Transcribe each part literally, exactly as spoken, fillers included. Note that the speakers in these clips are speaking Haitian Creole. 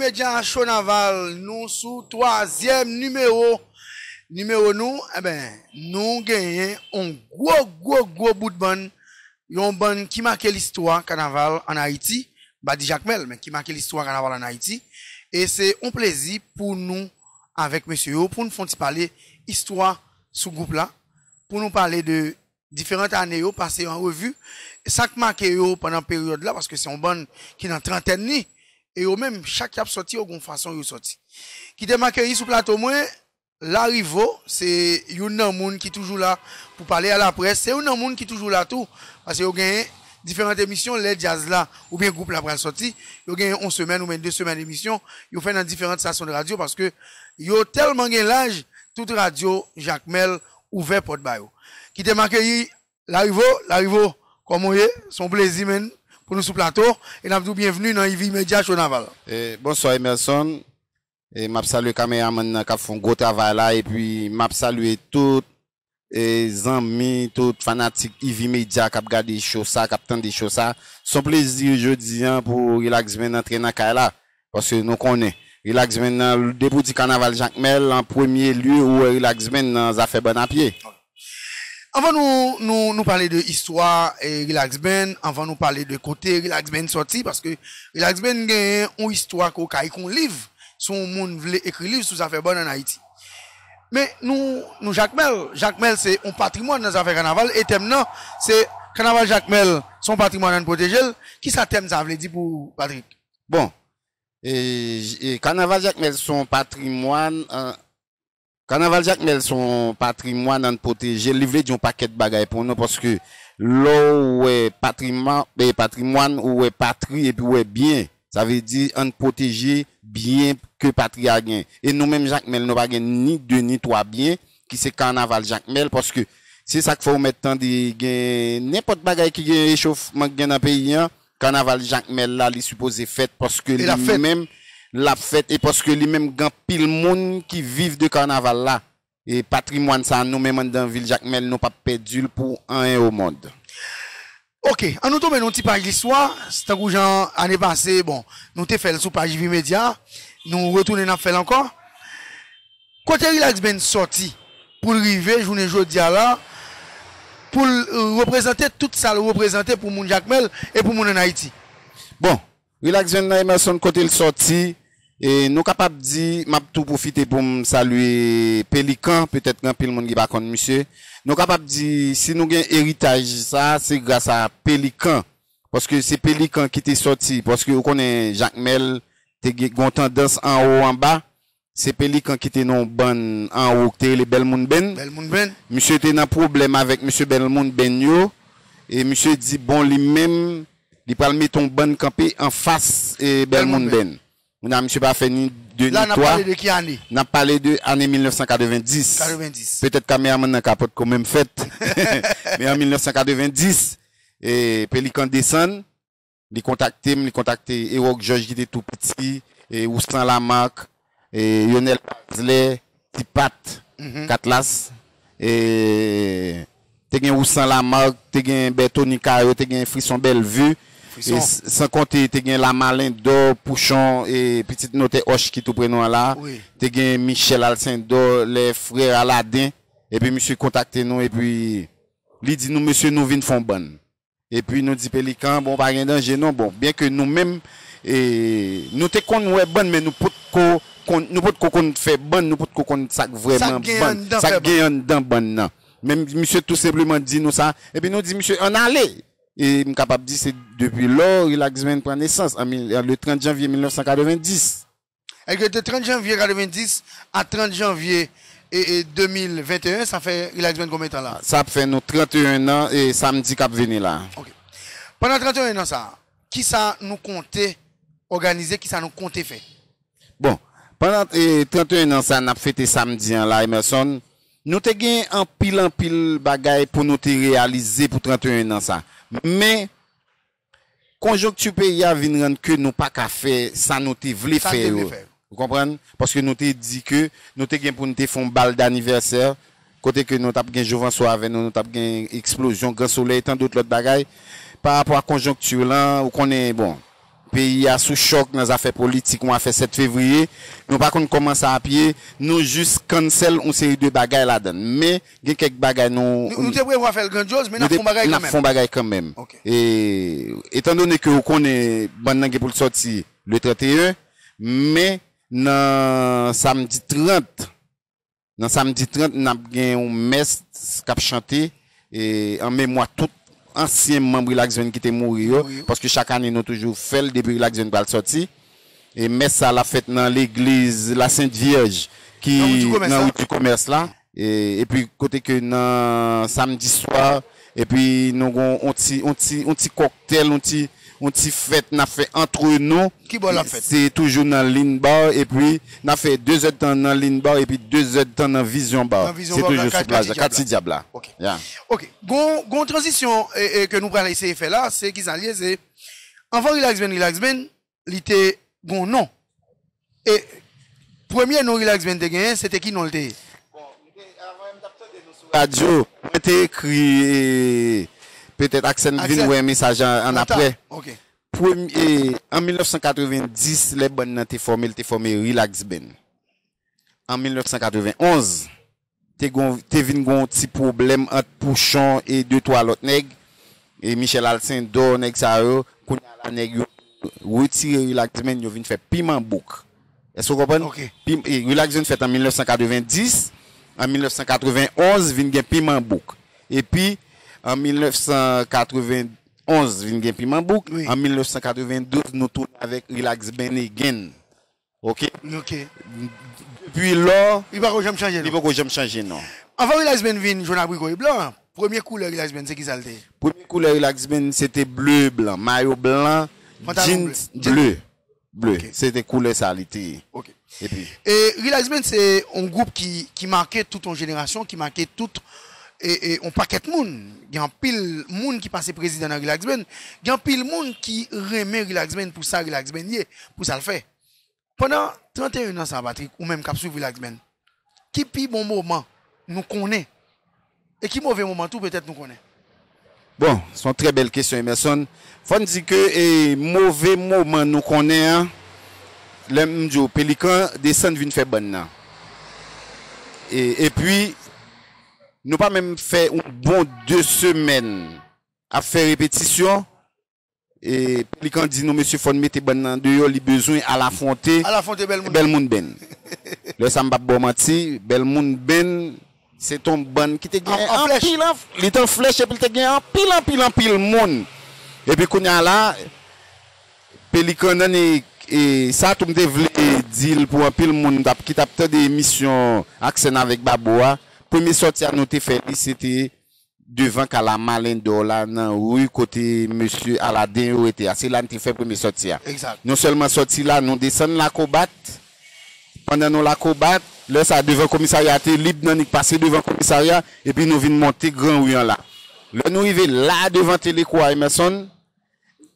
Medya Show Naval, nou sou twazyèm nimewo. Nimewo nou, enben, nou genyen yon gwo, gwo, gwo bout bann, yon bann ki make listwa kanaval ann Ayiti, m pa di Jakmèl, men ki make listwa kanaval ann Ayiti. E se yon plezi pou nou, avèk mesye yo, pou n fè yon ti pale istwa sou gwoup la, pou nou pale de diferan ane yo pase an revi, sa k make yo pandan peryòd la, paske se yon bann ki nan trantèn li, e yo menm, chak y ap sòti, yo gen yon fason yo sòti. Kite m akeyi sou plato mwen, Larivo, se youn nan moun ki toujou la pou pale a laprès, se youn nan moun ki toujou la tou, paske yo genyen diferan emisyon, lè djaz la oubyen gwoup la pral sòti, yo genyen yon semèn oubyen de semèn emisyon, yo fè nan diferan estasyon de radyo, paske yo tèlman gen laj, tout radyo Jakmèl ouvè pòt ba yo. Kite m akeyi Larivo, Larivo, kòman w ye? Se yon plezi, menn, pou nou sou plato, e n ap di w byenvni nan I V Media Show Naval. E, bonswa, Emerson. E, m ap salye kameramann nan k ap fè yon gwo travay la, epi m ap salye tout, e, zanmi, tout fanatik I V Media k ap gade show sa, k ap tande show sa. Se yon plezi jodi a pou Relax Band antre nan kay la. Paske nou konnen, Relax Band nan, depi w di kanaval Jakmèl, an premye lye, ou wè Relax Band nan zafè bann a pye. Anvan nou, nou, nou pale de istwa, e, Relax Band, anvan nou pale de kote Relax Band sòti, paske Relax Band genyen yon istwa ke w ka ekri yon liv, si yon moun vle ekri liv sou zafè bann ann Ayiti. Men nou, nou Jakmèl, Jakmèl se yon patrimwàn nan zafè kanaval, e tèm nan, se kanaval Jakmèl, se yon patrimwàn, ann pwoteje l. Kisa tèm sa vle di pou ou, Patrick? Bon, e, e, kanaval Jakmèl se yon patrimwàn, e, kanaval Jakmèl se yon patrimwàn, ann pwoteje l. Li vle di yon pakèt bagay pou nou, paske lè w wè patrimwa-, e, patrimwàn, ou wè patri, epi w wè byen. Sa vle di, ann pwoteje byen ke patri a gen. E nou menm Jakmèl, nou pa gen ni de ni twa byen, ki se kanaval Jakmèl, paske se sa k fè w mèt tande gen nenpòt bagay ki gen echofman k gen nan peyi a, kanaval Jakmèl la, li sipoze fèt, paske li menm, l ap fèt, e paske li menm gen anpil moun ki viv de kanaval la. E patrimwàn sa, nou menm anndan vil Jakmèl, nou p ap pèdi l pou anyen o mond. Oke, ann nou tonbe nan yon ti paj listwa, tankou jan ane pase, bon, nou te fè l sou paj I V Media, nou retounen n ap fè l ankò. Kote Relax Band sòti pou l rive jounen jodi a la, pou l reprezante tout sa l reprezante pou moun Jakmèl e pou moun ann Ayiti? Bon, Relax Band nan, Emerson, kote l sòti, e nou kapab di, m ap tou pwofite pou m salye Pelikan, petèt gen anpil moun ki pa konn misye. Nou kapab di, si nou gen eritaj sa, se gras a Pelikan. Paske se Pelikan ki te sòti, paske ou konnen Jakmèl te gen yon tandans anwo anba, se Pelikan ki te nan yon bann anwo ki te rele Bèl Moun Band. Bèl Moun Band. Misye te nan pwoblèm avèk mesye Bèl Moun Band yo, e misye di, bon, li menm, li pral mete yon bann kanpe anfas, e, Bèl Moun Band. Kounye a, misye pa fè ni de ni twa. La, n ap pale de ki ane? N ap pale de ane mil nèf san katrevendis. Katrevendis. Petèt kameramann nan ka potko menm fèt. Men an mil nèf san katrevendis, e, Pelikan desann, li kontakte m, li kontakte Erok Jòj ki te tou piti, e, Oustan Lamarck, e, Yonèl Pazlè, Ti Pat, Katlas, e, te gen Oustan Lamarck, te gen Bètoni Kayo, te gen Frison Bèlvi, e, s-, san konte te gen Lamalendò, Pouchon, e, pitit notè Òch ki tou pre nou an la, te gen Michèl Alsendò, lè frè Aladen, epi misye kontakte nou, epi li di nou, mesye, nou vin fè yon bann. Epi nou di Pelikan, bon, pa gen danje non. Bon, byen ke nou menm, e, nou te konn wè bann, men nou potko konn, nou potko konn fè bann, nou potko konn sa k vrèman bann, sa k gen anndan bann nan. Men misye tou senpleman di nou sa, epi nou di misye, ann ale. E m kapab di se depi lò Relax Band pran nesans, an mil, le trant janvye mil nèf san katrevendis. Èske de trant janvye katrevendis a trant janvye, e, e, de mil venteyen, sa fè Relax Band konbyen tan la? Sa ap fè nou tranteyen an, e, samdi k ap vini la. Ok. Pandan tranteyen an sa, kisa nou konte òganize, kisa nou konte fè? Bon, pandan, e, tranteyen an sa n ap fete samdi an la, Emerson, nou te gen anpil, anpil bagay pou nou te reyalize pou tranteyen an sa. Men, konjonkti peyi a vin rann ke nou pa ka fè sa nou te vle fè yo. Ou konprann? Paske nou te di ke nou te gen pou nou te fè yon bal danivèsè, kote ke nou t ap gen Jovanswa avè nou, nou t ap gen eksplozyon, Gran Solèy, tandot lòt bagay. Pa rapò a konjonkti lan, ou konnen, bon, peyi a sou chòk nan zafè politik, yon afè sèt fevriye. Nou pa konn kòman sa ap ye. Nou jis cancel yon seri de bagay ladan l. Men, gen kèk bagay nou Nou, nou te prevwa fè l grandyoz, men n ap fè yon bagay kanmenm. N ap fè yon bagay kanmenm. Ok. E, etan done ke ou konnen bann nan gen pou l sòti le trannteyen, men nan samdi trant, nan samdi trant, n ap gen yon mès k ap chante, e, an memwa tout ansyen manm Relax Band ki te mouri yo, Mouri yo. Paske chak ane nou toujou fè l depi Relax Band pral sòti. E mès sa l ap fèt nan legliz La Sent Vyèj ki Nan wout di komès nan la. Wout di komès la. E, epi kote ke nan samdi swa, epi nou gon on ti, on ti, on ti kòktèl, on ti, on ti fèt n ap fè antre nou. Ki bò l ap fèt? Se toujou nan Lin Bar, epi n ap fè de zèdtan nan Lin Bar, epi de zèdtan nan Vizyon Bar. Nan Vizyon Se Bar, toujou ka-, sou plaj la, Katye Dyab la. Katye Dyab la. Ok. Ya. Ok. Gon, gon tranzisyon, e, e, ke nou pral eseye fè la, se kisa l ye, se anvan Relax Band, Relax Band, li te gon non. E premye non Relax Band te genyen, se te ki non l te ye? Radyo, mwen te ekri, e, petèt Aksen vin Aksen. Wè mesaj an, an An ta, apre. Ok. Premye, e, an mil nèf san katrevenndis, lè bann nan te fòme, l te fòme Relax Band. An mil nèf san katrevenn onz, te gon, te vin gon ti pwoblèm ant Pouchon e de twa lòt nèg, e Michel Alcindor, nèg sa yo, kounye a la nèg yo retire Relax Band, yo vin fè Piman Bouk. Èske w konprann? Ok. Pim-, e, Relax Band fèt an mil nèf san katrevenndis, an mil nèf san katrevenn onz vin gen Piman Bouk. Epi, an mil nèf san katrevenn onz vin gen Piman Bouk, Wi. An mil nèf san katrevenn douz nou tounen avèk Relax Band again. Ok? Ok. Depi lò, Li pako janm chanje, li non? Pako janm chanje, non. Anvan Relax Band vin jòn abriko e blan, premye koulè Relax Band, se kisa l te ye? Premye koulè Relax Band, se te ble e blan. Mayo blan, Pantalon jeans ble. Ble. Ble. Ok. Se te koulè sa li te ye. Ok. Epi? E Relax Band, se yon gwoup ki, ki make tout yon jenerasyon, ki make tout, e, e, yon pakèt moun. Gen anpil moun ki pase prezidan nan Relax Band. Gen anpil moun ki renmen Relax Band pou sa Relax Band ye, pou sa l fè. Pandan trannteyen an sa, Patrick, ou menm k ap swiv Relax Band, ki pi bon moman nou konnen? E ki move moman tou petèt nou konnen? Bon, se yon trè bèl kesyon, Emerson. Fò n di ke, e, move moman nou konnen an, lè m di w, Pelikan desann vin fè bann nan. E, epi, nou pa menm fè yon bon de semèn ap fè repetisyon, e Pelikan di nou, mesye, fò n mete bann nan deyò, li bezwen al afwonte Al afwonte Bèl Moun Bèl Moun Band. Lè sa m p ap ba w manti, Bèl Moun Band, se t on bann ki te gen An, an flèch. anpil, anp-, li te an flèch, epi l te gen anpil, anpil, anpil moun. Epi kounye a la, Pelikan nan, e, e sa tou m te vle di l pou anpil moun t ap, ki t ap tande emisyon Ak Sèn avèk Babo a. Premye sòti a nou te fè li, se te devan Kalamalendò la, nan ri kote mesye Aladen yo rete a. Se la n te fè premye sòti a. Egzak. Nou sèlman sòti la, nou desann Lakobat. Pandan nou Lakobat, lè sa a, devan komisarya a te lib, n annik pase devan komisarya, epi nou vin monte Gran Ri an la. Lè nou rive la, devan Teleko a, Emerson,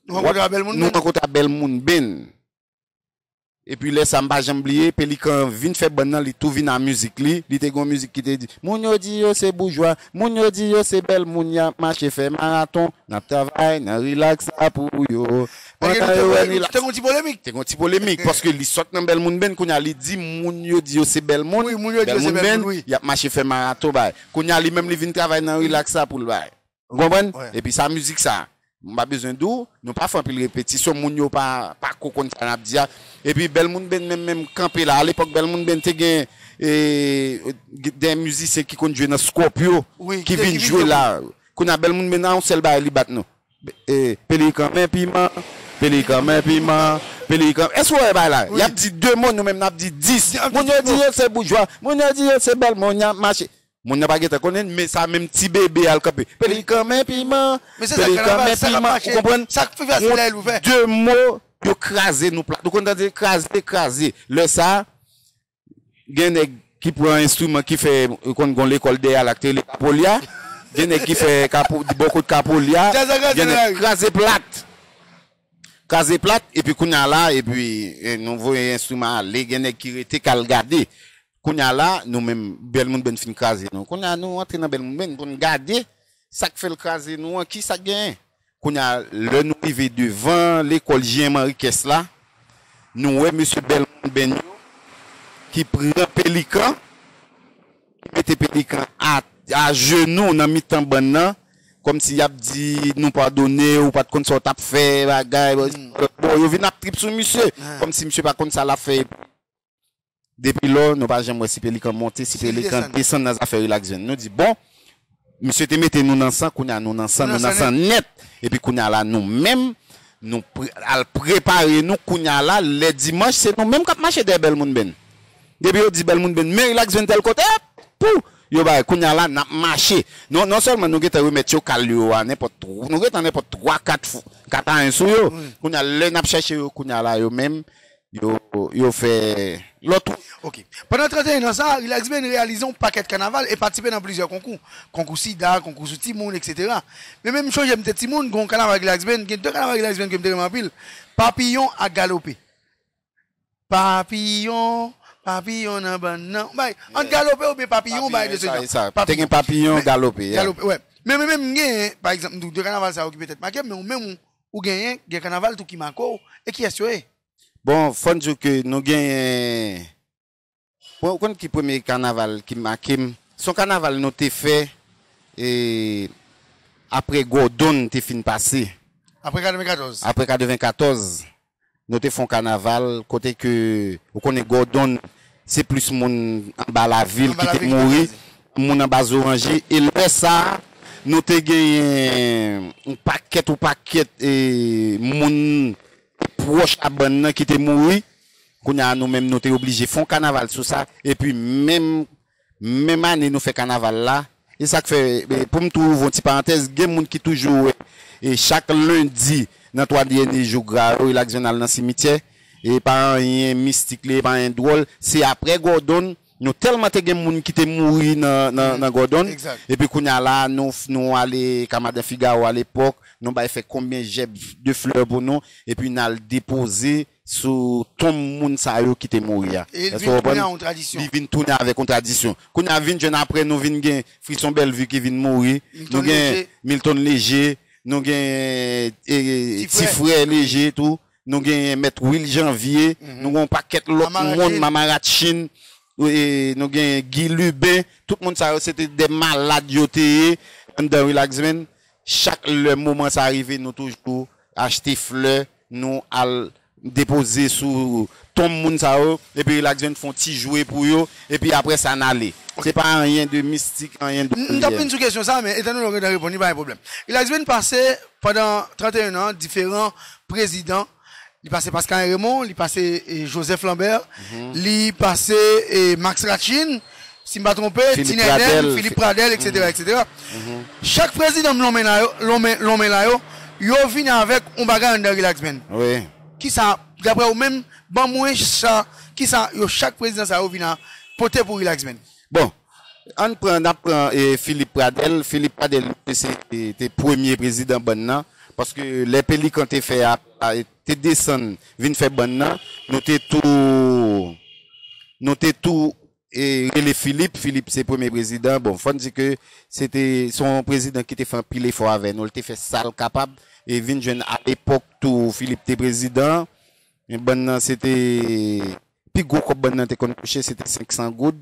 Nou rankontre a Bèl Moun nou Band. Rankontre a Bèl Moun Band. Epi lè sa, m pa janm bliye, Pelikan vin fè bann nan, li tou vin a mizik li. Li te gen yon mizik ki te di, moun yo di yo se boujwa, moun yo di yo se bèl moun, y ap mache fè maraton, n ap travay nan Relax la pou yo. Paske Pandan nou te yo wè, nou Relax. Te gen yon ti polemik. Te gen yon ti polemik, paske li sot nan Bèl Moun Band, kounye a li di moun yo di yo se bèl moun, Wi, moun yo di yo se bèl moun, wi. Y ap mache fè maraton, bay. Kounye a li menm li vin travay nan Relax la pou l bay. Ou konprann? Wi. Epi sa mizik sa, m pa bezwen di w, nou pa fè anpil repetisyon, moun yo pa, pa ko konn sa n ap di a. Epi Bèl Moun Band menm, menm kanpe la. Alepòk, Bèl Moun Band te gen, e, de mizisyen ki konn jwe nan Scorpio, Wi, ki ki te, vin ki vin jwe jwe la. Kounye a, Bèl Moun Band nan, yon sèl bagay li bat nou. E, Pelikan men piman, Pelikan men piman, Pelikan. Èske w wè bagay la? Wi. Y ap di de mo, nou menm n ap di dis. Y ap di Moun yo dis di mo. Yo se boujwa, moun yo di yo se bèl moun, y ap mache. Moun nan pa gentan konnen, men sa menm ti bebe al kanpe. Pelikan men piman, Men se sa, Pelikan kanaval, men sa k ap piman, mache, ou konprann? Sa k pi fasil la, l ouvè. De mo, yo kraze nou plat. Ou konn tande kraze, kraze. Lè sa, gen nèg ki pran enstriman ki fè, ou konn gon lekòl dèyè la k te rele kapolya. Gen nèg ki fè kapo-, bò kot kapolya. Jazz la kraze Gen nan nèg lari. Kraze plat. Kraze plat, epi kounye a la, epi, e, nou voye enstriman ale, gen nèg ki rete k al gade. Kounye a la, nou menm, Bèl Moun Band fin kraze nou. Kounye a, nou antre nan Bèl Moun Band pou n gade sa k fè l kraze nou an, ki sa k genyen. Kounye a, lè nou rive devan lekòl J M Henriquez la, nou wè mesye Bèl Moun Bèn yo ki pran Pelikan, ki mete Pelikan a, ajenou nan mitan bann nan, kòmsi y ap di nou padone, ou pa t konn sa w t ap fè, bagay. Bon, yo vin ap trip sou misye, kòmsi misye pa konn sa l ap fè. Depi lò, nou pa janm wè si Pelikan monte, si Pelikan desann nan zafè Relax Band. Nou di, bon, misye te mete nou nan san, kounye a nou nan san, nou nan san nèt. Epi kounye a la, nou menm, nou pre- al prepare nou, kounye a la, lè dimanch, se nou menm k ap mache dèyè Bèl Moun Band. Depi yo di Bèl Moun Band, men Relax Band tèl kote, ep, pou, yo bay, kounye a la, n ap mache. Non, non sèlman nou gentan remèt yo kal yo a, nenpòt, nou gentan nenpòt twa, kat, kat a en sou yo. Kounye a, lè n ap chèche yo, kounye a la, yo menm, yo, yo fè lòt wout. Ok. Pandan trannteyen an sa, Relax Band reyalize yon pakèt kanaval e patisipe nan plizyè konkou. Konkou sida, konkou sou timoun, etsetera. Men menm chonje m te timoun, gen yon kanaval Relax Band, gen de kanaval Relax Band ke m te renmen anpil. Papiyon ak Galope. Papiyon, papiyon nan bann nan. Bay, ant Galope oubyen Papiyon, bay de se tan. Te gen Papiyon, Galope, yeah. Galope, wè. Men, men, men, m gen, pa egzanp, m di w de kanaval sa yo ki petèt make m, men ou menm ou, ou genyen, gen kanaval tou ki make w, e kiyès yo ye? Bon, fò n di w ke nou genyen, bon, ou konn ki premye kanaval ki make m? Se yon kanaval nou te fè, e, apre Gordon te fin pase. Apre katrevenkatòz. Apre katrevenkatòz, nou te fè yon kanaval kote ke, ou konnen Gordon, se plis moun anba lavil ki te mouri, moun anba zoranje. E lè sa a, nou te genyen yon pakèt, yon pakèt, e, moun pwòch a bann nan ki te mouri. Kounye a, nou menm, nou te oblije fè yon kanaval sou sa. Epi, menm, menm ane nou fè kanaval la. E sa k fè, e, pou m tou ouvri yon ti parantèz, gen moun ki toujou wè, e chak lendi, nan twa dènye jou gra yo, Relax Band al nan simityè. E pa anyen mistik li ye, pa anyen dwòl. Se apre Gordon, nou tèlman te gen moun ki te mouri nan, nan, nan Gordon. Epi kounye a la, nou, nou ale Ka Madan Figaro alepòk, nou bay fè konbyen jèb de flè pou nou, epi n al depoze sou tonm moun sa yo ki te mouri a. Èske w konprann? Li vin tounen avèk yon tradisyon. Kounye a vin jwenn apre, nou vin gen Frisson Bellevue ki vin mouri, nou gen Milton Léger, nou gen, e, Ti Frè Léger tou, nou gen Mèt Will Janvier, nou gen yon pakèt lòt moun, Mama Ratchin, e, nou gen Guy Lubin, tout moun sa yo, se te de malad yo te ye anndan Relax Band. Chak lè moman sa rive, nou toujou achte flè, nou al depoze sou tonm moun sa yo, epi Relax Band fè yon ti jwe pou yo, epi apre sa n ale. Se pa anyen de mistik, anyen de... M t ap vin sou kesyon sa, men etandone w gentan reponn li, pa gen pwoblèm. Relax Band pase pandan trannteyen an, diferan prezidan. Li pase Pascalin Raymond, li pase, e, Joseph Lambert, li pase, e, Max Ratchin, si m pa twonpe, Ti Nènèm, Philippe Pradel, etsetera, etsetera. Chak prezidan m lonmen la yo, lonmen, lonmen la yo, yo vini avèk yon bagay anndan Relax Band. Kisa, daprè ou menm, ban mwen sa, kisa yo chak prezidan sa yo vin a pote pou Relax Band? Bon, ann pran, n ap pran, e, Philippe Pradel. Philippe Pradel, se te premye prezidan bann nan, paske lè Pelikan te fè a, a, te desann, vin fè bann nan, nou te tou, nou te tou, e, rele Philippe. Philippe se premye prezidan. Bon, fò n di ke se te, se yon prezidan ki te fè anpil efò avè nou. Li te fè sa l kapab e vin jwenn alepòk tou Philippe te prezidan. Men bann nan se te pi gwo kòb bann nan te konn touche, se te senk san goud.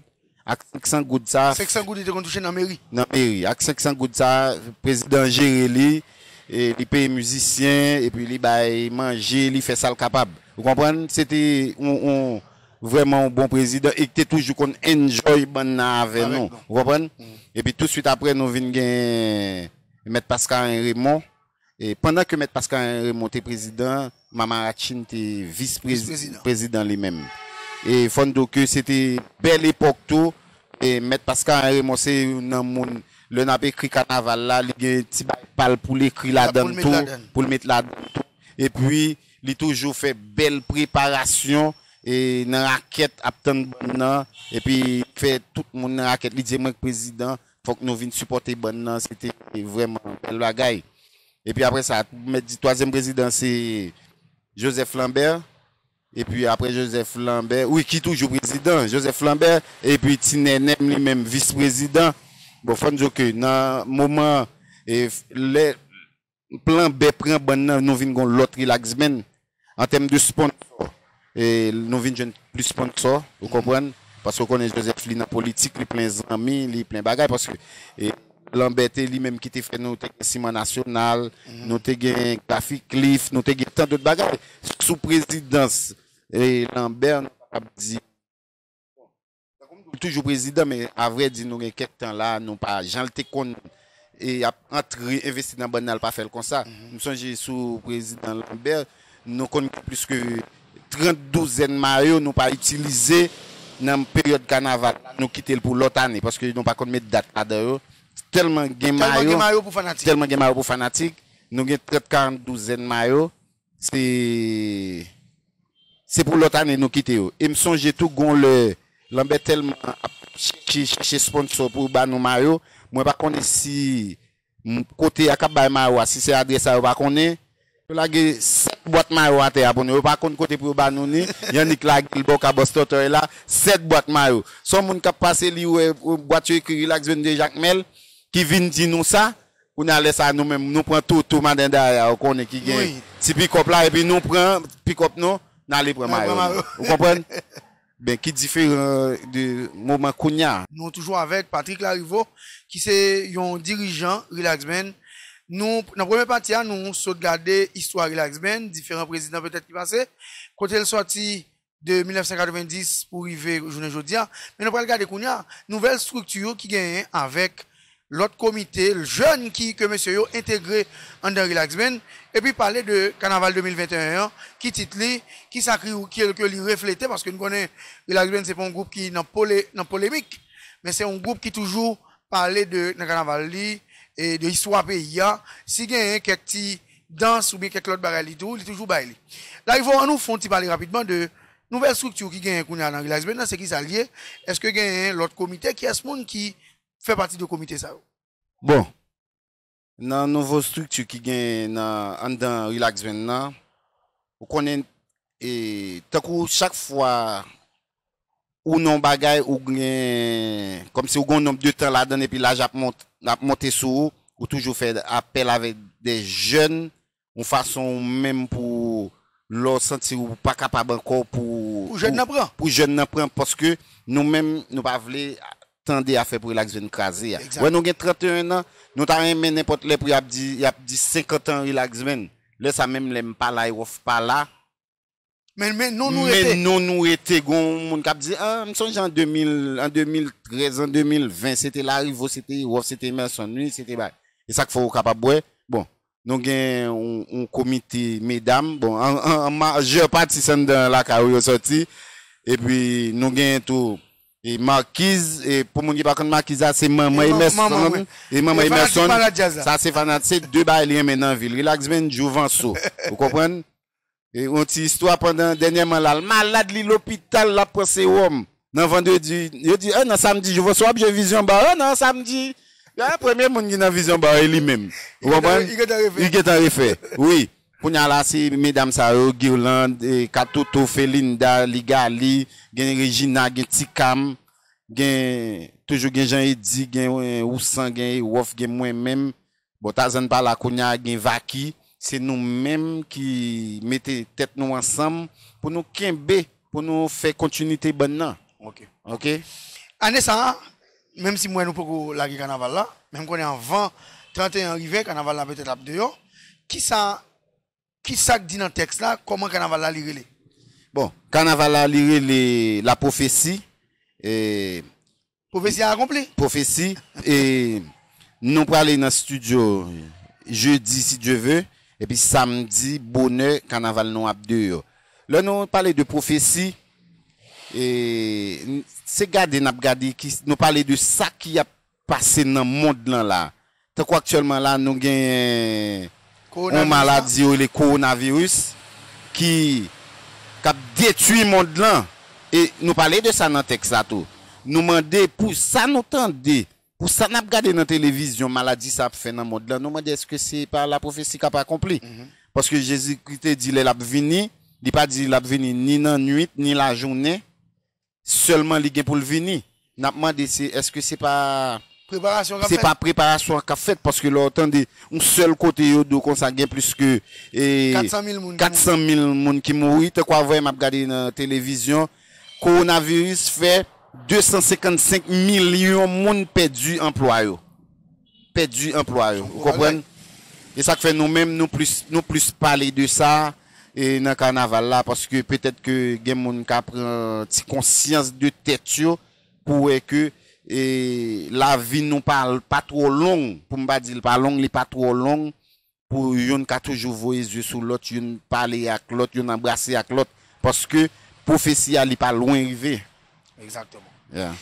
Ak senk san goud sa, senk san goud li te konn touche nan meri. Nan meri. Ak senk san goud sa, prezidan jere li, e li peye mizisyen, epi li bay manje, li fè sa l kapab. Ou konprann? Se te yon, yon, vrèman yon bon prezidan e ki te toujou konn enjoy bann nan avè nou. Ou konprann? Epi touswit apre, nou vin gen Mèt Pascalin Raymond. E pandan ke Mèt Pascalin Raymond te prezidan, Mama Ratchin te vis prez-, prezidan li menm. E fò n di w ke se te bèl epòk tou. E Mèt Pascalin Raymond se youn nan moun, lè n ap ekri kanaval la, li gen ti bagay pa l pou l ekri ladan l tou, pou l met ladan l tou. Epi, li toujou fè bèl preparasyon, e nan rakèt ap tann bann nan, epi fè tout moun nan rakèt. Li di, mwen k prezidan, fòk nou vin sipòte bann nan, se te vrèman bèl bagay. Epi apre sa, pou mèt di, twazyèm prezidan, se Joseph Lambert. Epi apre Joseph Lambert, wi, ki toujou prezidan, Joseph Lambert, epi Ti Nènèm li menm, vis prezidan. Bon, fò n di w ke nan moman, e, lè, Lanbè pran bann nan, nou vin gon lòt Relax Band. An tèm de sponsò, e, nou vin jwenn plis sponsò, ou konprann? Paske ou konnen Joseph li nan politik, li plen zanmi, li plen bagay, paske, e, Lanbè te li menm ki te fè nou te gen Siman Nasyonal, nou te gen Graphic Cliff, nou te gen tan dòt bagay. Sou prezidans, e, Lanbè, nou kapab di, tankou m di w, toujou prezidan, men avrèdi, nou gen kèk tan la, nou pa, jan l te konn, e, ap antre, envesti nan bann nan, l pa fè l konsa. M sonje sou prezidan Lanbè, nou konn gen plis ke trant douzèn mayo nou pa itilize nan peryòd kanaval la, nou kite l pou lòt ane, paske nou pa konn met dat ladan yo. Tèlman gen mayo, tèlman gen mayo pou fanatik. Tèlman gen mayo pou fanatik, nou gen trant, karant douzèn mayo, se, se pou lòt ane nou kite yo. E m sonje tou gon lè Lanbè tèlman ap chèche, chèche sponsò pou ba nou mayo, mwen pa konnen si m, kote a k ap bay mayo a, si se adrès sa yo pa konnen. Yo lage sèt bwat mayo atè a pou nou. Yo pa konn kote pou yo ba nou ni. Yannick lage l bò ka bòs tòtòy la, sèt bwat mayo. Se yon moun k ap pase li wè, wè bwat yo ekri Relax Band de Jakmèl, ki vin di nou sa. Kounye a lè sa a nou menm, nou pran Toto, Madan Daya, ou konnen ki gen ti pikòp la, epi nou pran pikòp nou, n ale pran mayo nou. Ou konprann? Ben, ki diferan de moman kounye a. Nou toujou avèk Patrick Larivaux, ki se yon dirijan Relax Band. Nou, nan premye pati a, nou sot gade istwa Relax Band, diferan prezidan petèt ki pase, kote l sòti de mil nèf san katrevenndis pou rive jounen jodi a. Men nou pral gade kounye a, nouvèl estrikti yo ki genyen avèk lòt komite jèn ki, ke mesye yo entegre anndan Relax Band, epi pale de kanaval de mil venteyen an, ki tit li, ki sa ki, ki, ke li reflete, paske nou konnen Relax Band se pa yon gwoup ki nan pole-, nan polemik, men se yon gwoup ki toujou pale de, nan kanaval li, e de istwa peyi a, si genyen kèk ti dans oubyen kèk lòt bagay li tou, li toujou bay li. Larivaux, ann nou fè yon ti pale rapidman de nouvèl estrikti ki genyen kounye a nan Relax Band nan, se kisa l ye? Èske genyen lòt komite? Kiyès moun ki fè pati de komite sa yo? Bon, nan nouvo estrikti ki gen nan, anndan Relax Band nan, ou konnen, e, tankou chak fwa ou nan yon bagay, ou gen, kòmsi ou gen yon nonb de tan ladan l, epi laj ap mont-, ap monte sou ou, ou toujou fè apèl avèk de jèn, yon fason ou menm pou lè w santi ou pa kapab ankò pou, pou jèn nan pran. Pou jèn nan pran, paske nou menm, nou pa vle tande afè pou Relax Band kraze a. Egzak. Wè, nou gen tranteyen an, nou ta renmen nenpòt lè pou y ap di, y ap di senkant an Relax Band. Lè sa menm lè m pa la, Ewòf pa la. Men, men non nou rete. Men non nou rete. Gon moun k ap di, ah, m sonje an de mil, an de mil trèz, an de mil ven, se te Larivaux, se te Ewòf, se te Emerson, wi, se te bay. E sa k fè w kapab wè. Bon, nou gen yon, yon komite medam. Bon, an, an, an majè pati se anndan lakay ou yo sòti. Epi nou gen tou, e, Marquise, e pou moun ki pa konn Marquise a, se manman Emerson. E manman Emerson, sa se fanat, se de bagay li renmen nan vi l. Relax Band, Jouvanso. Ou konprann? E yon ti istwa pandan dènyèman la, l malad, li lopital, l ap pran sewòm. Nan vandredi, yo di, ah, nan samdi, Jouvanso ap jwe Vision Bar, ah, nan samdi. Ah, premye moun ki nan Vision Bar, e li menm. Ou konprann? Li gentan refè. Li gentan refè, wi. Kounye a la, se medam sa yo, Guirlande, e, Katoto, Felinda, Ligali, gen Regina, gen Tikam, gen, toujou gen Jean Eddy, gen, e, Ousan, gen Ewòf, gen mwen menm. Bon, Tazan pa la kounye a, gen Vaki. Se nou menm ki mete tèt nou ansanm pou nou kenbe, pou nou fè kontinite bann nan. Ok. Ok? Ane sa a, menm si m wè nou poko lage kanaval la, men m konnen anvan tranteyen an rive, kanaval la petèt ap deyò. Kisa, kisa k di nan tèks la, kòman kanaval la li rele? Bon, kanaval la li rele La Prophétie. E Pwofesi a akonpli. Pwofesi, e nou prale nan estidyo jedi, si Dye ve, epi samdi, bonè, kanaval nou ap deyò. Lè nou pale de pwofesi, e, n-, se gade n ap gade ki, nou pale de sa ki ap pase nan mond lan la. Tankou aktyèlman la, nou gen yon maladi yo rele kowonaviris ki, k ap detwi mond lan. E nou pale de sa nan tèks la tou. Nou mande pou sa nou tande, pou sa n ap gade nan televizyon, maladi sa ap fè nan mond lan, nou mande èske se pa lapwofesi k ap akonpli? Paske Jezikri te di lè l ap vini, li pa di l ap vini ni nan nuit, ni lajounen. Sèlman li gen pou l vini. N ap mande se, èske se pa Preparasyon k ap fèt. Se pa preparasyon k ap fèt, paske lè w tande yon sèl kote yo di w konsa gen plis ke, e, kat san mil moun ki mouri. Kat san mil moun ki mouri. Tankou avè m ap gade nan televizyon, kowonaviris fè de san senkannsenk milyon moun pèdi anplwa yo. Pèdi anplwa yo. Ou konprann? E sa k fè nou menm, nou plis, nou plis pale de sa, e, nan kanaval la, paske petèt ke gen moun ka pran ti konsyans de tèt yo, pou wè ke, e, lavi nou pa, pa twò long, pou m pa di l pa long, li pa twò long, pou youn ka toujou voye zye sou lòt, youn pale ak lòt, youn anbrase ak lòt, paske pwofesi a li pa lwen rive. Egzakteman. Yeah.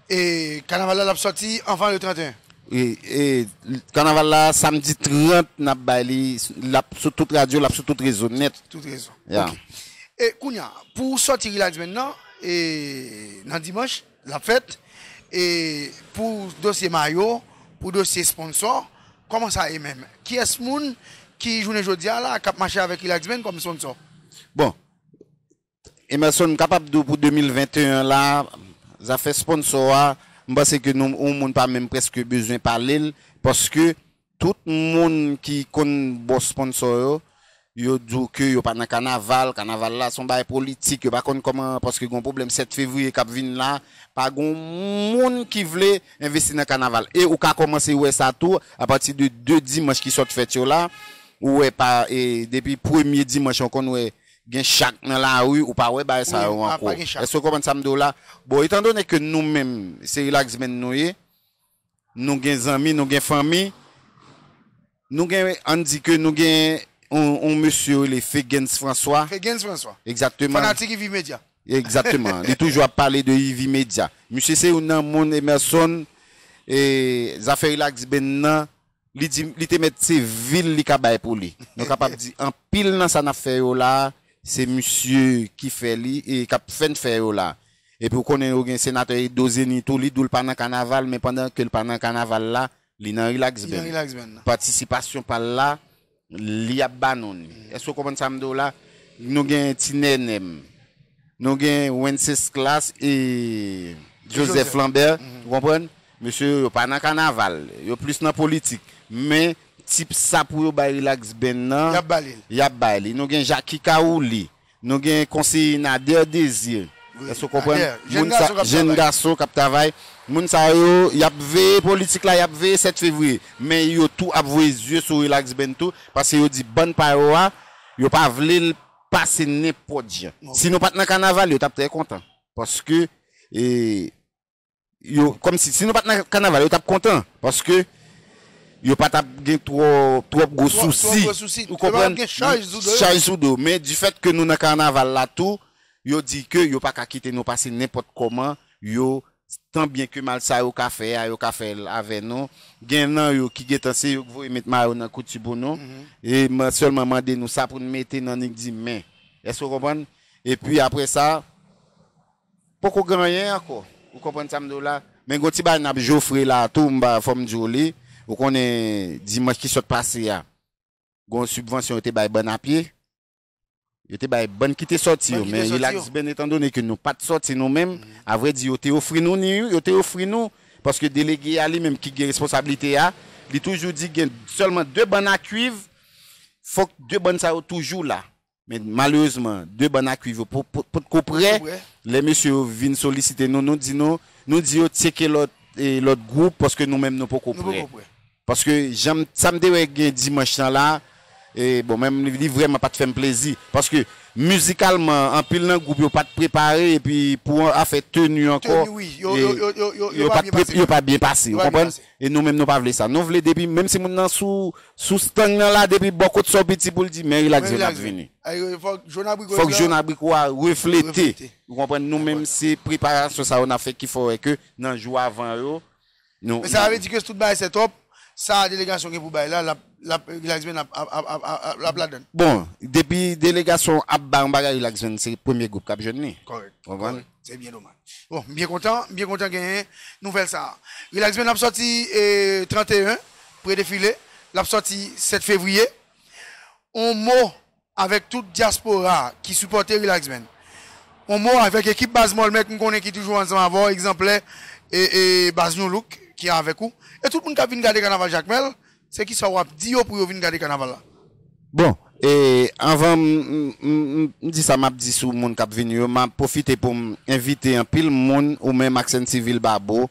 E kanaval la, l ap sòti anvan le trannteyen. E, e, kanaval la, samdi trant, n ap bay li, l ap sou tout radyo, l ap sou tout rezo nèt. Tout rezo. Yeah. Ok. E kounye a, pou sòti Relax Band nan, e, nan dimanch, l ap fèt, e, pou dosye mayo, pou dosye sponsò, kòman sa ye menm? Kiyès moun ki jounen jodi a la k ap mache avèk Relax Band kòm sponsò? Bon, Emerson, m kapab di w pou de mil venteyen la, zafè sponsò a, m panse ke nou, yon moun pa menm prèske bezwen pale l, paske tout moun ki konn bò sponsò yo, yo di w ke yo pa nan kanaval, kanaval la se yon bagay politik, yo pa konn kòman, paske gen yon pwoblèm sèt fevriye k ap vin la, pa gen yon moun ki vle envesti nan kanaval. E ou ka kòmanse wè sa tou, apati de de dimanch ki sot fèt yo la, ou wè pa, e, depi premye dimanch, ou konn wè gen chak nan lari, ou pa wè bagay sa yo ankò. Èske w konprann sa m di w la? Bon, etandone ke nou menm, se Relax Band nou ye, nou gen zanmi, nou gen fanmi, nou gen, ann di ke nou gen yon, yon mesye yo rele Fegens François. Fegens François. Egzakteman. Fanatik Yvie Media. Egzakteman. Li toujou ap pale de Yvie Media. Misye se youn nan moun, Emerson, e zafè Relax Band nan, li di, li te mèt se vil li ka bay pou li. Nou kapab di anpil nan sa n ap fè yo la, se misye ki fè li, e k ap fè n fè yo la. Epi w konnen yo gen senatè Edo Zeni tou, li di w l pa nan kanaval, men pandan ke l pa nan kanaval la, li nan Relax Band. Li nan Relax Band nan. Patisipasyon pa l la, li ap ba nou li. Èske w konprann sa m di w la? Nou gen Ti Nènèm. Nou gen Wenceslas e Joseph Lambert, ou konprann? Mesye yo, yo pa nan kanaval, yo plis nan politik. Men, tip sa pou yo bay Relax Band nan, y ap ba li l. Y ap bay li. Nou gen Jacky Carouli, nou gen konseye Nader Désir. Wi, èske w konprann? Nader, jèn gason k ap travay. Jèn gason k ap travay. Moun sa yo, y ap veye politik la, y ap veye sèt fevriye. Men yo tou ap voye zye sou Relax Band tou, paske yo di bann pa yo a, yo pa vle l pase nenpòt jan. Si nou pa t nan kanaval, yo t ap trè kontan. Paske, e, yo, kòmsi, si nou pa t nan kanaval, yo t ap kontan. Paske yo pa t ap gen twò, twòp gwo sousi. Twòp gwo sousi. Ou konprann? Yo pa t ap gen chaj sou do yo. Chaj sou do. Men difèt ke nou nan kanaval la tou, yo di ke yo pa ka kite nou pase nenpòt kòman, yo, tan byen ke mal sa yo ka fè a, yo ka fè l avè nou. Gen nan yo ki gentan se yo k voye met mayo nan kouti pou nou. E m sèlman mande nou sa pou n mete nan nik di men. Èske w konprann? Epi apre sa, poko gen anyen ankò. Ou konprann sa m di w la? Men gon ti bagay n ap jofre la tou, m ba, fò m di w li. Ou konnen dimanch ki sot pase a, gon sibvansyon yo te bay bann a pye. Yo te bay bann ki te sòti yo, men Relax Band, etandone ke nou pa t sòti nou menm, avrèdi, yo te ofri nou ni, yo te ofri nou, paske delege a li menm ki gen responsablite a, li toujou di gen sèlman de bann a kuiv, fòk de bann sa yo toujou la. Men malerezman, de bann a kuiv yo po-, po-, potko prè. Lè mesye yo vin solisite nou, nou di nou, nou di yo tcheke lòt, e, lòt gwoup, paske nou menm nou poko prè. Paske jan m, sa m te wè gen dimanch lan la, e, bon, men li, li vrèman pa t fè m plezi. Paske mizikalman, anpil nan gwoup yo pa t prepare, epi pou afè teni ankò, yo pa byen pase, ou konprann? E nou menm nou pa vle sa. Nou vle depi, menm si moun nan sou, sou stang nan la, depi bò kot sa w piti pou l di, men Relax Band ap vini. Fòk jòn abriko a reflete. Ou konprann? Nou menm se preparasyon sa yo n ap fè ki fè wè ke nan jou avan yo, Nou, men sa vle di ke si tout bagay set up, sa delegasyon gen pou bay la, l ap, l ap, Relax Band ap, ap, ap, ap, ap, l ap ladann. Bon, depi delegasyon ap bay yon bagay, Relax Band se premye gwoup k ap jwenn li. Kòrèk. Ou konprann? Kòrèk. Se byen domaj. Bon, m byen kontan, m byen kontan genyen nouvèl sa a. Relax Band ap sòti, e, tranteyen, pre defile, l ap sòti sèt fevriye. On mo avèk tout dyaspora ki sipòte Relax Band. On mo avèk ekip baz Mòlmèt, m konnen ki toujou ansanm avè w, egzanplè, e, e, baz New Look, ki avèk ou. E tout moun k ap vin gade kanaval Jakmèl, se kisa w ap di yo pou yo vin gade kanaval la? Bon, e anvan m, m, m, m, m di sa m ap di sou moun k ap vini yo, m ap pwofite pou m envite anpil moun, ou menm ak Sèn Sivil Babo,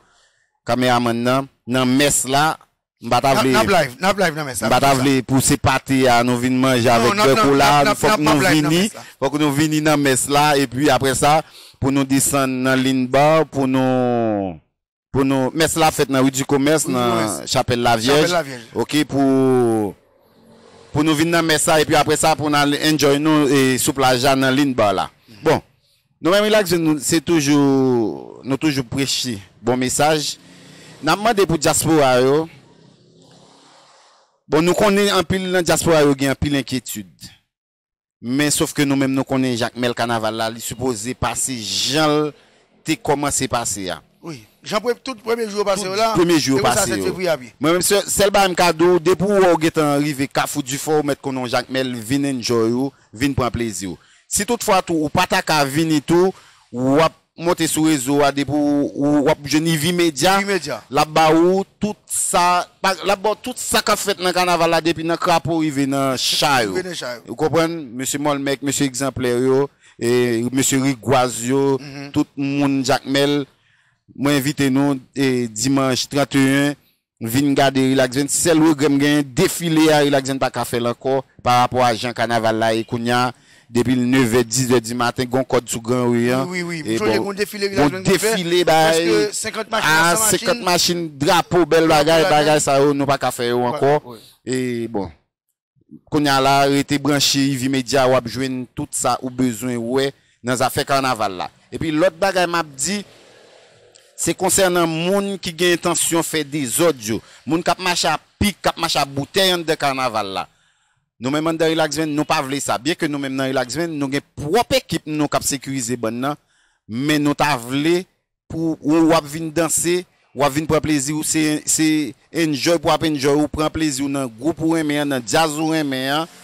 kameramann nan, nan mès la, m pa ta N ap, vle, n ap live, n ap live nan mès la, m pa ta vle pou se pate a, nou vin manje avèk bèkola, fòk nou vini, fòk nou vini nan mès la, epi apre sa, pou nou desann nan Linbar, pou nou, pou nou, mès la fèt nan Ri di Komès, nan Chapèl Lavyèj, oke, pou, pou nou vin nan mès la, epi apre sa, pou n al enjoy nou, e, sou plaj la, nan Linbar la. Bon, nou menm Relax Zone, nou, se toujou, nou toujou preche bon mesaj. N ap mande pou dyaspora yo. Bon, nou konnen anpil nan dyaspora yo gen anpil enkyetid. Men sof ke nou menm nou konnen Jakmèl kanaval la, li sipoze pase jan l te kòmanse pase a. Wi. Jan pre-, tout premye jou yo pase yo la, premye jou yo pase yo. Mwen menm, sè-, sèl bagay m ka di w, depi w wè w gentan rive Kafou Difò, ou mèt konnen w Jakmèl, vin enjoy ou, vin pran plezi w. Si toutfwa tou, ou pa ta ka vini tou, w ap monte sou rezo a, depi w, w, w ap jwenn Ivy Media, l ap ba ou tout sa, pa, l ap ba w tout sa k ap fèt nan kanaval la, depi nan krapo rive nan cha yo. Ou konprann? Mesye Mòlmèk, mesye Egzanplè yo, e, mesye Rigwaz yo, tout moun Jakmèl, mwen envite nou, e, dimanch tranteyen, vin gade Relax Zone. Sèl regrè m genyen, defile a Relax Zone pa ka fè l ankò pa rapò a jan kanaval la ye kounye a. Depi l nevè, dizè di maten, gon kòd sou Gran Ri an. Wi, wi, wi. M sonje gon defile Relax Zone ki fè. Gon defile, bay, prèske senkant machin, a, senkant machin, drapo, bèl bagay, bagay sa yo, nou pa ka fè yo ankò. E bon. Kounye a la, rete branche Ivy Media, w ap jwenn tout sa ou bezwen wè nan zafè kanaval la. Epi lòt bagay m ap di, se konsènan moun ki gen entansyon fè dezòd yo, moun k ap mache ak pik, k ap mache ak boutèy anndan kanaval la. Nou menm anndan Relax Band, nou pa vle sa. Byenke nou menm nan Relax Band, nou gen pwòp ekip nou k ap sekirize bann nan, men nou ta vle pou ou w ap vin danse, w ap vin pran plezi w, se, se enjoy pou w ap enjoy, ou pran plezi w nan gwoup ou renmen an, nan djaz ou renmen an.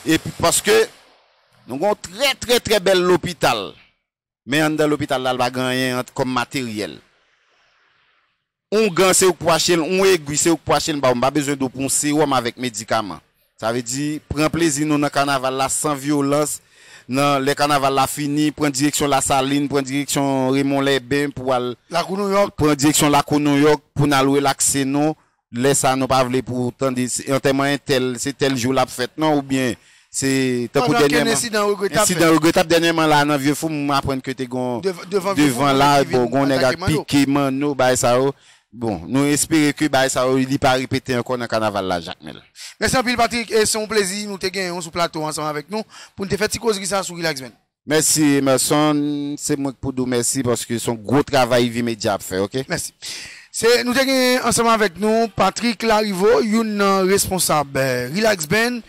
Epi paske nou gen yon trè, trè, trè bèl lopital. Men anndan lopital la, l pa gen anyen ant kòm materyèl. Oungan, se ou k pou achte l, yon egwi, se ou k pou achte l ba w. M pa bezwen di w pou yon sewòm avèk medikaman. Sa vle di, pran plezi nou nan kanaval la san vyolans. Nan, lè kanaval la fini, pran direksyon Lasalin, pran direksyon Remon Lèben pou al Lakou Nouyòk. Pran direksyon Lakou Nouyòk pou n al relakse nou. Lè sa, nou pa vle pou tande se antèman entèl, se tèl jou l ap fèt, non, oubyen se tankou dènyèman. Ensidan regretab dènyèman la nan Vye Fou, m aprann ke te gon devan la, bon, gon nèg ak pike manno, bagay sa yo. Bon, nou espere ke bagay sa yo, li pa repete ankò nan kanaval la, Jakmèl. Mèsi anpil, Patrick, e se yon plezi nou te genyen w sou plato ansanm avèk nou pou n te fè ti kozri sa sou Relax Band. Mèsi, Emerson. Se mwen k pou di w mèsi paske se yon gwo travay Ivy Media ap fè, oke? Mèsi. Se, nou te gen ansanm avèk nou Patrick Lariveaux, youn nan responsab, eh, Relax Band.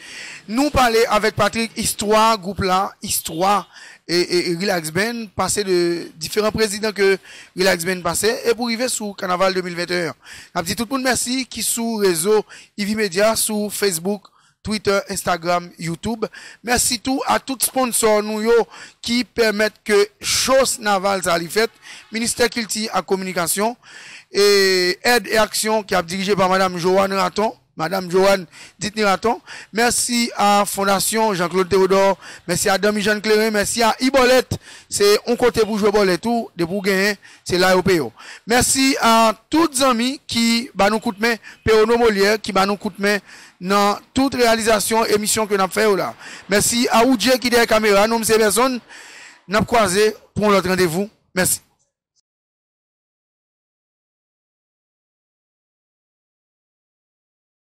Nou pale avèk Patrick istwa gwoup la, istwa e, e, e Relax Band, pase de diferan prezidan ke Relax Band pase, e pou rive sou kanaval de mil venteyen an. N ap di tout moun mèsi ki sou rezo Ivy Media, sou Facebook, Twitter, Instagram, YouTube. Mèsi tou a tout sponsò nou yo ki pèmèt ke cho naval sa li fèt. Ministè Kilti ak Kominikasyon, e Èd e Aksyon ki ap dirije pa Madam Joanne Raton, Madam Joanne Ditny Raton. Mèsi a Fondasyon Jean-Claude Théodore. Mèsi a Dami Jeanne Clairin. Mèsi a Ibòlèt. Se yon kote pou jwe bòlèt ou, depi w genyen, se la yo peye w. Mèsi a tout zanmi ki ba nou kout men, Pewono Molière ki ba nou kout men nan tout reyalizasyon emisyon ke n ap fè yo la. Mèsi a Woodjay ki dèyè kamera, non m se Emerson. N ap kwaze pou yon lòt randevou. Mèsi.